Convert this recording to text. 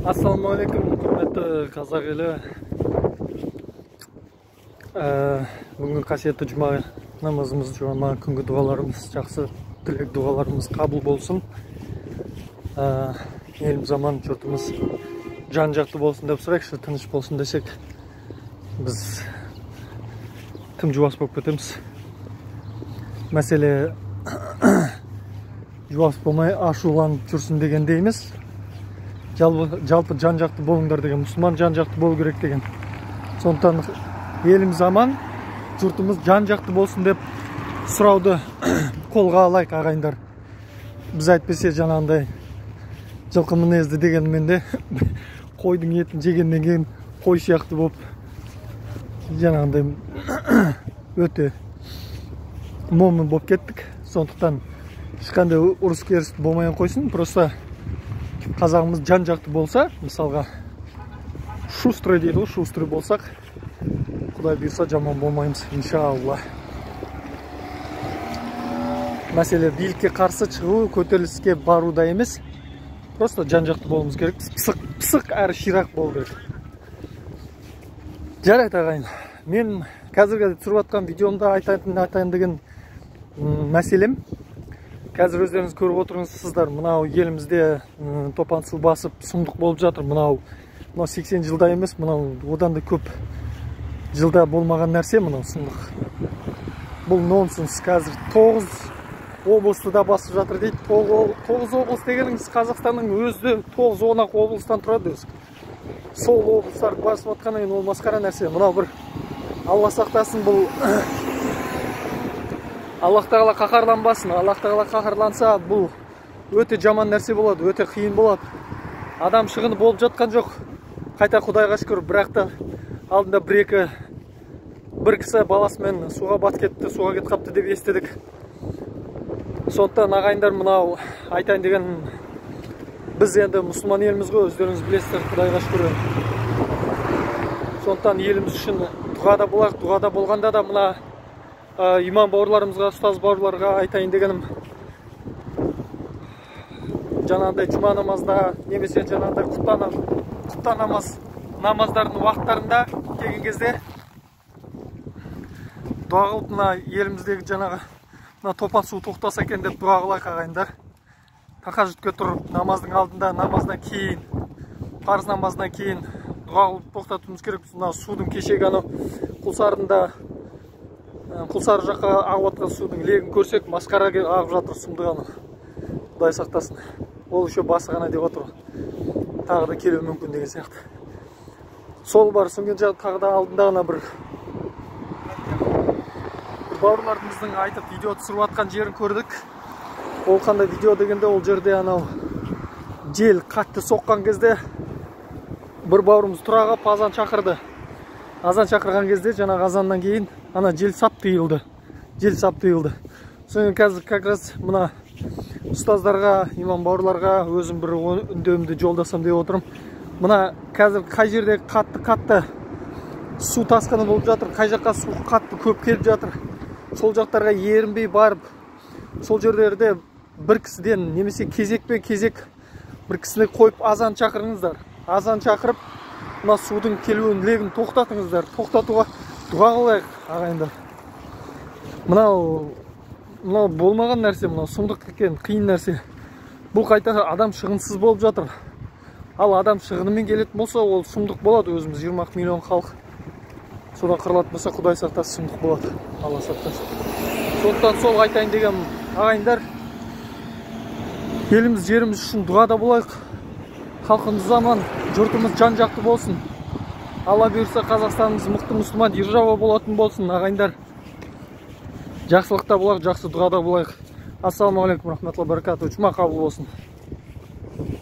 Ассалаумағалейкум, құрметті қазақ елі. Бүгінгі қасиетті жұма намазымыз, жұма күнгі дұғаларымыз, жақсы тілек дұғаларымыз қабыл болсын. Еліміз аман, жұртымыз жан-жақты болсын деп сұрайықшы, тыныш болсын десек, біз тым жуас болып кетеміз. Мәселе жуас болмай ашуланып жүрсін дегенде емес. Жалпы жан-жақты болыңдар деген, мұсылман жан-жақты болу керек деген. Сондықтан еліміз аман, жұртымыз жан-жақты болсын деп сұрауды қолға алайық, ағайындар. Біз әйтпесе жаңағындай жылқы мінезді дегенмен де қойдың етін жегеннен кейін қой сияқты болып жаңағындай өте момын болып кеттік. Сондықтан ешқандай ұрыс керіс болмай қойсын, просто қазағымыз жан-жақты болса, мысалға шустрый дейді ғой, шустрый болсақ, Құдай бұйырса жаман болмаймыз, иншалла. Мәселе билікке қарсы шығу, көтеріліске баруда емес, просто жан-жақты болуымыз керек, пысық әрі ширақ болу керек. Жарайды, ағайын, мен қазіргі түсіріп жатқан видеомда айтайын деген мәселем, қазір өздеріңіз көріп отырсыздар, мынау елімізде топан су басып, сұмдық болып жатыр. Мынау 80 жылда емес, мынау одан да көп жылда болмаған нәрсе, мынау сұмдық. Бұл нонсенс. Қазір 9 облысты да басып жатыр дейді. 9 облыс дегеніңіз Қазақстанның өзі 9-10 облыстан тұрады өзі. Сол облыстарды басып жатқаннан кейін ол масқара нәрсе. Мынау бір Алла сақтасын, бұл Аллах тағала қаһарланбасын. Аллах тағала қаһарланса, бұл өте жаман нәрсе болады, өте қиын болады. Адам шығыны болып жатқан жоқ. Қайта Құдайға шүкір, бірақ та алдында бір кісі баласымен суға батып кетті, суға кетіп қапты деп естідік. Сондықтан ағайындар, мынау айтайын деген, біз енді мұсылман еліміз ғой, өздеріңіз білесіздер, Құдайға шүкір. Сондықтан еліміз үшін дұғада болайық. Дұғада болғанда да мына имам бауырларымызға, ұстаз бауырларға айтайын дегенім, жаңағындай жұма намазда немесе жаңағындай құптан намаздардың уақыттарында келген кезде дұға қылып, мына еліміздегі жаңағы мына топан су тоқтаса екен деп дұға қылайық, ағайындар. Тахажжудке тұрып, намаздың алдында, намаздан кейін, парыз намазынан кейін дұға қылып тоқтатуымыз керек. Мына судың кешегі анау Құлсары жаққа ағып жатқан судың легін көрсек, масқара ағып жатыр, сұмдық анау. Құдай сақтасын. Ол еще басы ғана деп отыр. Тағы да келуі мүмкін деген сияқты. Сол бар, содан кейін тағы да алдында ғана бір бауырларымыздың айтып видео түсіріп жатқан жерін көрдік. Ол қандай видео дегенде, ол жерде анау жел қатты соққан кезде бір бауырымыз тұра қалып азан шақырды. Азан шақырған кезде жаңағы азаннан кейін ана жел сап тыйылды. Жел сап тыйылды. Содан қазір как раз мына ұстаздарға, имам бауырларға өзім бір үндеуімді жолдасам деп отырмын. Мына қазір қай жерде қатты су тасқыны болып жатыр, қай жаққа су қатты көп келіп жатыр, сол жақтарға ерінбей барып, сол жерлерде бір кісіден немесе кезекпен кезек бір кісіні қойып азан шақырыңыздар. Азан шақырып, мына судың келуін, легін тоқтатыңыздар. Тоқтатуға дұға қылайық, ағайындар. Мынау болмаған нәрсе, мынау сұмдық екен, қиын нәрсе. Бұл қайта адам шығынсыз болып жатыр. Ал адам шығынымен келетін болса, ол сұмдық болады. Өзіміз 20 миллион халық содан қырылатын болса, Құдай сақтасын, сұмдық болады. Алла сақтасын. Сондықтан сол айтайын деген, ағайындар, еліміз, жеріміз үшін дұғада болайық. Халқымыз аман, жұртымыз жан-жақты болсын. Алла бұйырса, Қазақстанымыз мықты мұсылман держава болатын болсын, ағайындар. Жақсылықта болайық, жақсы дұғада болайық. Ассалаумағалейкум, рахматуллахи баракатух. Жұма қабыл болсын.